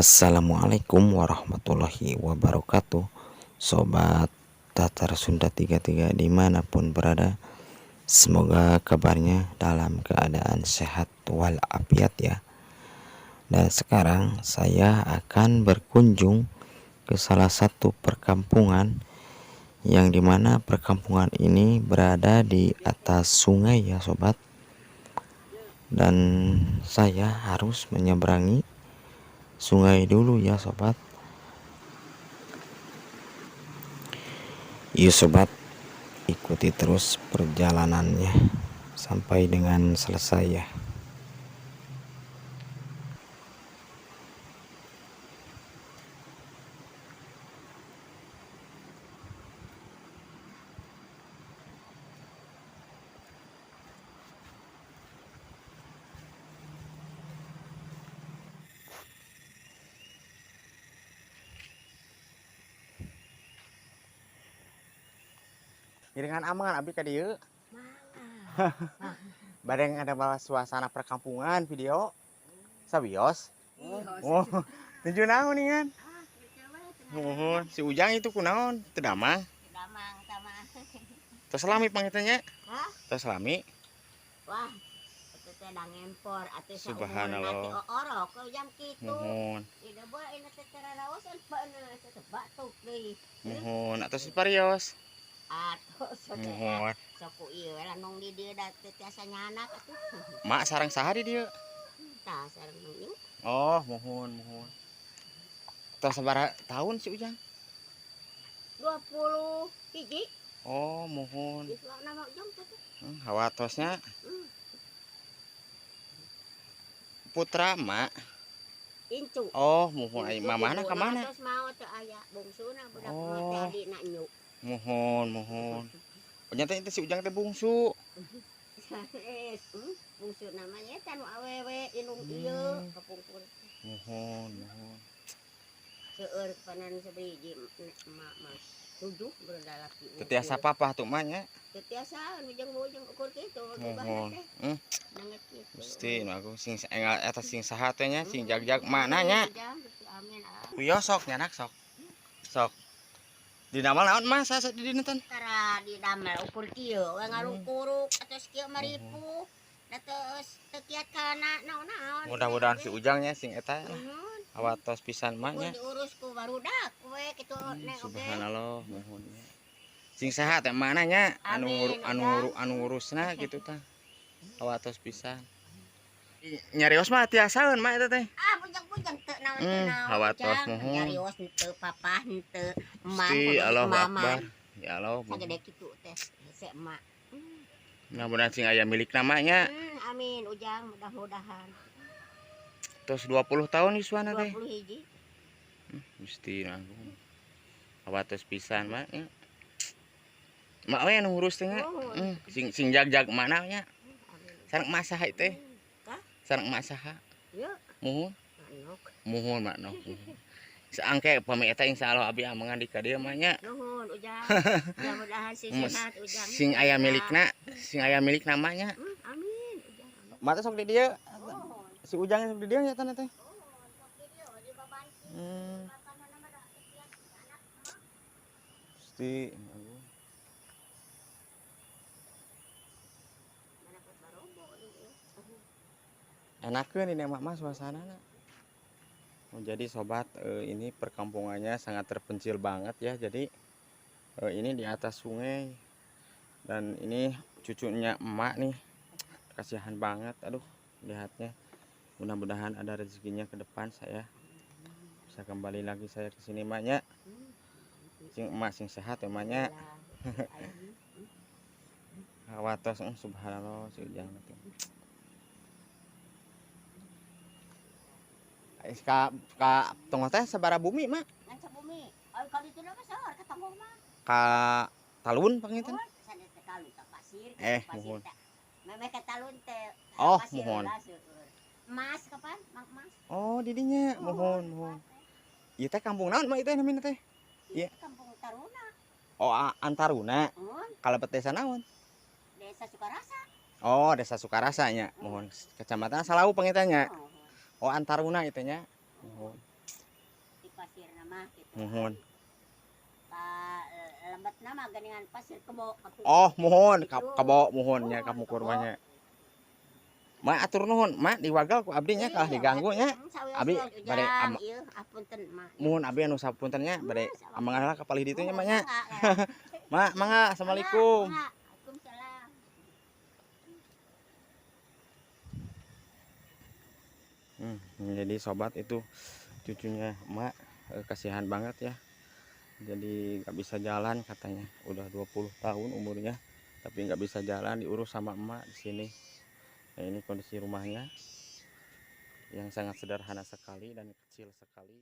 Assalamualaikum warahmatullahi wabarakatuh. Sobat Tatar Sunda 33 dimanapun berada, semoga kabarnya dalam keadaan sehat walafiat ya. Dan sekarang saya akan berkunjung ke salah satu perkampungan yang dimana perkampungan ini berada di atas sungai ya sobat. Dan saya harus menyeberangi sungai dulu ya sobat. Yuk sobat, ikuti terus perjalanannya sampai dengan selesai ya. Ngiringan amangan abdi ka dieu. Bade ada bawa suasana perkampungan video. Sawios. Oh, nuju naon nih? Muhun, si Ujang itu kunaon? Teu damang. Damang sama. Tos lami pangitan nya? Hah? Tos lami. Wah, itu teh da ngempor atuh. Subhanallah. Orok ujang kitu. Muhun. Tidak boleh ini teh terawasan paeuna teh batuk deui. Muhun, atos parios. Atuh sok. Muhun. Sok ku ieu we lah nong di dieu da teu tiasa nyanak atuh. Mak sareng saha di dieu? Tah, sareng nong ieu. Oh, muhun, muhun. Tos sabaraha tahun si Ujang? 20 hiji. Oh, muhun. Yuswana mah ujang teh. Hawatosnya. Putra mak. Incu. Oh, muhun. Ai mamana ka mana? Terus mau teu aya bungsuna budak Oh. mah teh adina nyu. Muhun, muhun. Oh, nyata itu si Ujang teh bungsu. Sanes, bungsu namanya eta nu awewe indung ieu kapungkur. Muhun, muhun. Seueur panan sabiji emak mah. 7 berdalaki. Teu tiasa papah tuh mah nya. Teu tiasa ujang-ujang ukur kitu. Muhun. Nanget kitu. Gusti, nu aku sing enggal eta sing saha teh nya, sing jag-jag mana nya. Ujang, Gusti, amin ah. Wios sok nyanak sok. Sok. Didamel naon mah sa di dieu teh? Tara didamel ukur kieu we ngarungkuruk atos kieu mah ripuh. Da teu kiat kana naon-naon. Mudah-mudahan si Ujangnya sing eta lah. Muhun. Hawatos pisan mah nya. Mun diurus ku barudak we kitu nek oge. Subhanallah, muhun nya. Sing sehat teh mana nya anu Amin, anu Ujang. anu ngurusna gitu tah. Hawatos pisan. Nyarios mah tiasaeun mah eta teh. Ah, bujang-bujang teu naon teu naon. Hawatos, Ujang. muhun. Nyarios teu papah teu emang Gusti, kudu Allahu emaman. Akbar. Ya Allah. Muhun. Sagede kitu teh hese emak. Mudah-mudahan sing aya milik namanya. Amin Ujang, mudah-mudahan. Terus 20 tahun yuswana teh. 20 hiji. Gusti nu agung. Hawatos pisan mah nya. Mak we anu ngurus teh nya. Muhun. Sing sing jag-jag mana nya. Amin. Sareng emak saha teh? Kah? Sareng emak saha? Ieu. Muhun. Manok. Muhun mak noh. Saangke pami eta insyaallah abdi amangan di ka dieu mah nya. Nuhun Ujang. Mudah-mudahan sing sehat Ujang. Sing aya milikna, sing aya milik namanya. Amin Ujang. Amin. Mata sok di dieu. Muhun. Si Ujang sok di dieu nya teh. Muhun sok di dieu di babanti. Makanana mah da teu kiat anak mah. Gusti. Manapat barobo ieu. Enakeun ini mah mah suasanana. Oh, jadi sobat, ini perkampungannya sangat terpencil banget ya. Jadi ini di atas sungai dan ini cucunya emak nih. Kasihan banget, aduh lihatnya. Mudah-mudahan ada rezekinya ke depan saya bisa kembali lagi saya ke sini maknya. Sing emak sing sehat ya maknya. Hawatos, subhanallah si Ujang teh. Ka tonggoh teh sabaraha bumi mak? Ngan sabumi. Ai ka ditu mah saur ka tonggoh mah. Ka talun panginten? Oh, sanes teh talun ka pasir. Pasir Muhun. teh. Memeh ka talun teh. Oh, pasir muhun. heula seueur. Emas kapan? Mang emas. Oh, di dinya. Muhun, muhun. Ieu teh kampung naon mak ieu teh namina teh? Ieu. Kampung Taruna. Oh, Antaruna. Muhun. Kalebet desa naon? Desa Sukarasa. Oh, desa Sukarasa nya. Muhun. Kecamatan Salawu panginten nya. Muhun. Oh, Antaruna itu nya. Muhun. Pasirna mah kitu. Muhun. Ka lembetna mah geuningan pasir kebo. Oh, muhun ka Gitu. kabo muhun nya Muhun, kapungkur kebo. mah nya. Mak atur nuhun, mak diwagel ku abdi nya kalah diganggu nya. Abi bade Ieu apunten mah. Muhun abdi anu sapunten nya bade amangan heula ka palih ditu nya mak nya. Mangga. Mak, mangga, assalamualaikum. Waalaikumsalam. Jadi sobat itu cucunya emak, kasihan banget ya. Jadi nggak bisa jalan katanya. Udah 20 tahun umurnya tapi nggak bisa jalan, diurus sama emak di sini. Nah, ini kondisi rumahnya yang sangat sederhana sekali dan kecil sekali.